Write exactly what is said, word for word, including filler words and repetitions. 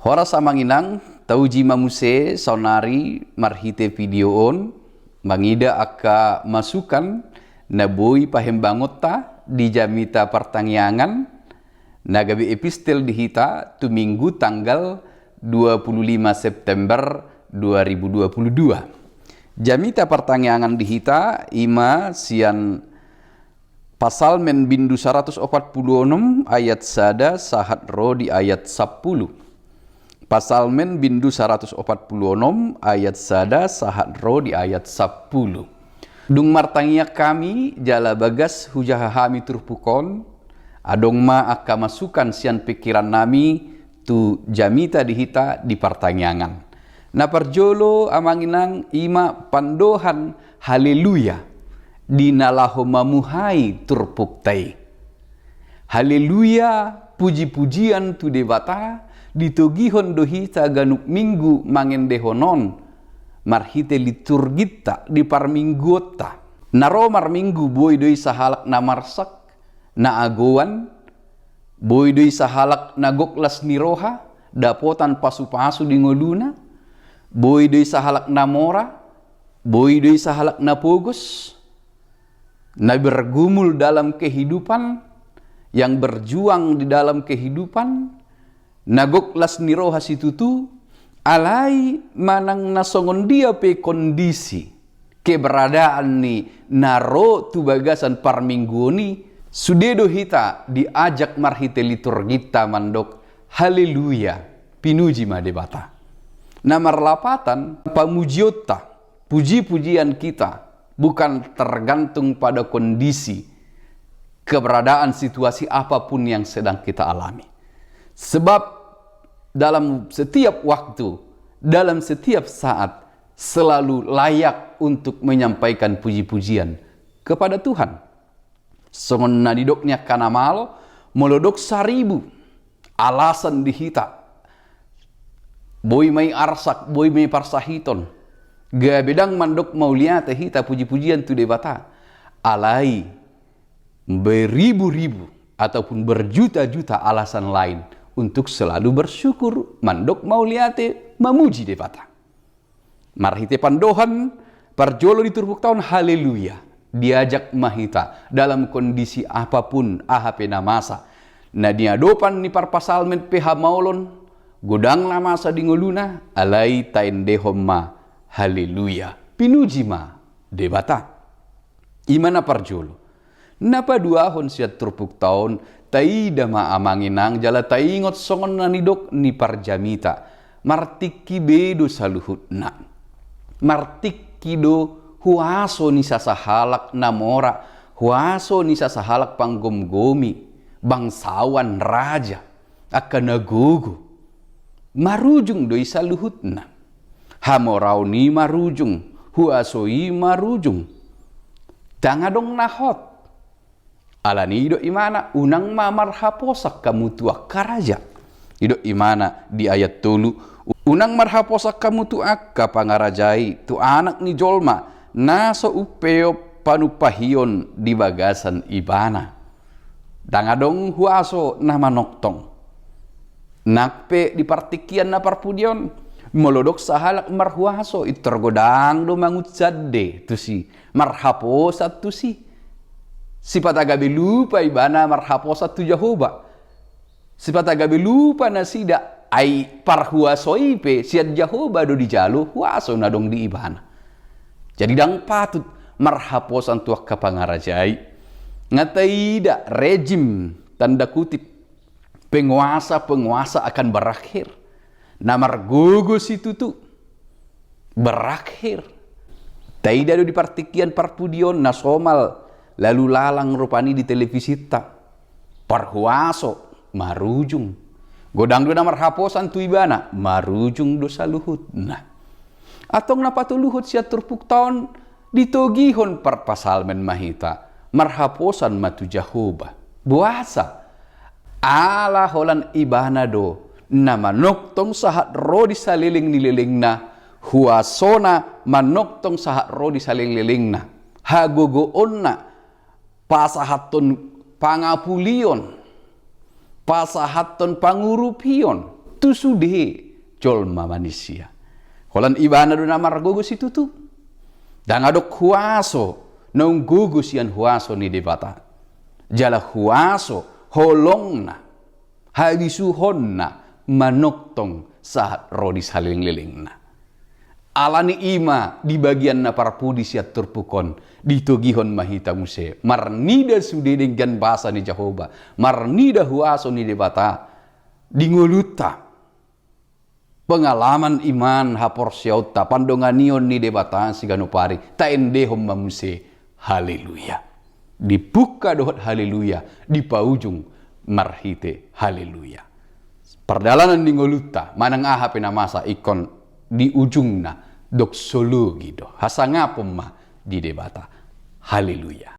Horas amang inang, tauji ma muse saonari marhite video on, mangida angka masukan na boi pahembangonta di jamita partangiangan, na gabe epistel di hita tu Minggu tanggal dua puluh lima September dua ribu dua puluh dua. Jamita partangiangan di hita ima sian Psalmen bindu saratus opat pulu onom ayat sada sahat ro di ayat sampulu. Psalmen bindu saratus opat pulu onom ayat sada sahat ro di ayat sampulu. Dung martangiang hami jala bagas hujaha hami turpuk on, adong ma angka masukan sian pingkiran nami tu jamita di hita di partangiangan. Na parjolo amang inang ima pandohan haleluya di na laho mamuhai turpukta i. Haleluya, puji-pujian tu Debata, ditogihon do hita ganup Minggu mangendehon on marhite liturginta di parmingguonta. Na ro marminggu boi do i sahalak na marsak, na agoan, boi do i sahalak na gok las ni roha, dapotan pasu-pasu di ngoluna, boi do i sahalak na mora, boi do i sahalak na pogos, na bergumul dalam kehidupan, yang berjuang di dalam kehidupan, na gok las ni roha situtu, alai manang na songon dia pe kondisi keberadaan ni na ro tu bagasan parmingguon i, sude do hita diajak marhite liturginta mandok haleluya, pinuji ma Debata. Na marlapatan pamujionta, puji-pujian kita bukan tergantung pada kondisi, keberadaan, situasi apapun yang sedang kita alami. Sebab dalam setiap waktu, dalam setiap saat, selalu layak untuk menyampaikan puji-pujian kepada Tuhan. Songon na nidok ni angka na malo, molo dok saribu alasan di hita, boi ma i arsak, boi ma i parsahiton, gabe ndang mandok mauliate hita puji-pujian tu Debata, alai beribu-ribu ataupun berjuta-juta alasan lain untuk selalu bersyukur, mandok mauliate, mamuji Debata. Marhite pandohan parjolo di turpukta on haleluya, diajak ma hita dalam kondisi apapun, aha pe na masa. Na niadopan ni parpsalmen pe hamaolon, godang na masa di ngoluna, alai taendehon ma haleluya, pinuji ma Debata. Ima na parjolo. Na paduahon sian turpukta on, taida ma amang inang jala taingot songon na nidok ni parjamita, martingki be do saluhutna. Martingki do huaso ni sasahalak na mora, huaso ni sasahalak panggomgomi, bangsawan, raja, angka na gogo. Marujung do i saluhutna. Hamoraon i marujung, huaso i marujung. Ndang adong na hot. Alani i didok Ibana, unang ma marhaposan hamu tu angka raja. Didok Ibana di ayat tolu, unang marhaposan hamu tu angka pangarajai, tu Anak ni jolma, na so umpeop panumpahion di bagasan ibana. Ndang adong huaso na manongtong. Nang pe di partingkian na parpudi on, molo dok sahalak marhuaso, pintor godang do mangunsande tusi, marhaposan tusi. Sipata gabe lupa ibana marhaposan tu Jahowa. Sipata gabe lupa nasida, ai parhuaso i pe sian Jahowa do dijalo huaso na adong di ibana. Jadi ndang patut marhaposan tu angka pangarajai. Nga taida rejim, tanda kutip, penguasa-penguasa akan berakhir. Na margogo situtu berakhir. Taida do di partingkian parpudi on na somal lalu lalang rupani di televisinta. Parhuaso marujung. Godang do na marhaposan tu ibana, marujung do saluhutna. Antong na patoluhon sian turpukta on, ditogihon parpsalmen ma hita, marhaposan ma tu Jahowa. Boasa? Ala holan ibana do na manongtong sahat ro di saleleng ni lelengna, huasona manongtong sahat ro di saleleng lelengna, hagogoonna pasahathon pangapulion, pasahathon pangurupion, tu sude jolma manisia. Holan Ibana do na margogo situtu. Ndang adong huaso naung gogo sian huaso ni Debata. Jala huaso, holongna, habisuhonna manongtong sahat ro di salelenglelengna. Alani i ma di bagian na parpudi sian turpuk on, ditogihon ma hita muse marnida sude denggan basa ni Jahowa, marnida huaso ni Debata di ngolunta. Pengalaman iman, haporseaonta, pandonganion ni Debata siganup ari, taendehon ma muse haleluya. Dipungka dohot haleluya, dipaujung marhite haleluya. Pardalanan ni ngolunta manang aha pe na masa ingkon di ujungna dohot sologi do, hasangapon ma di Debata. Haleluya.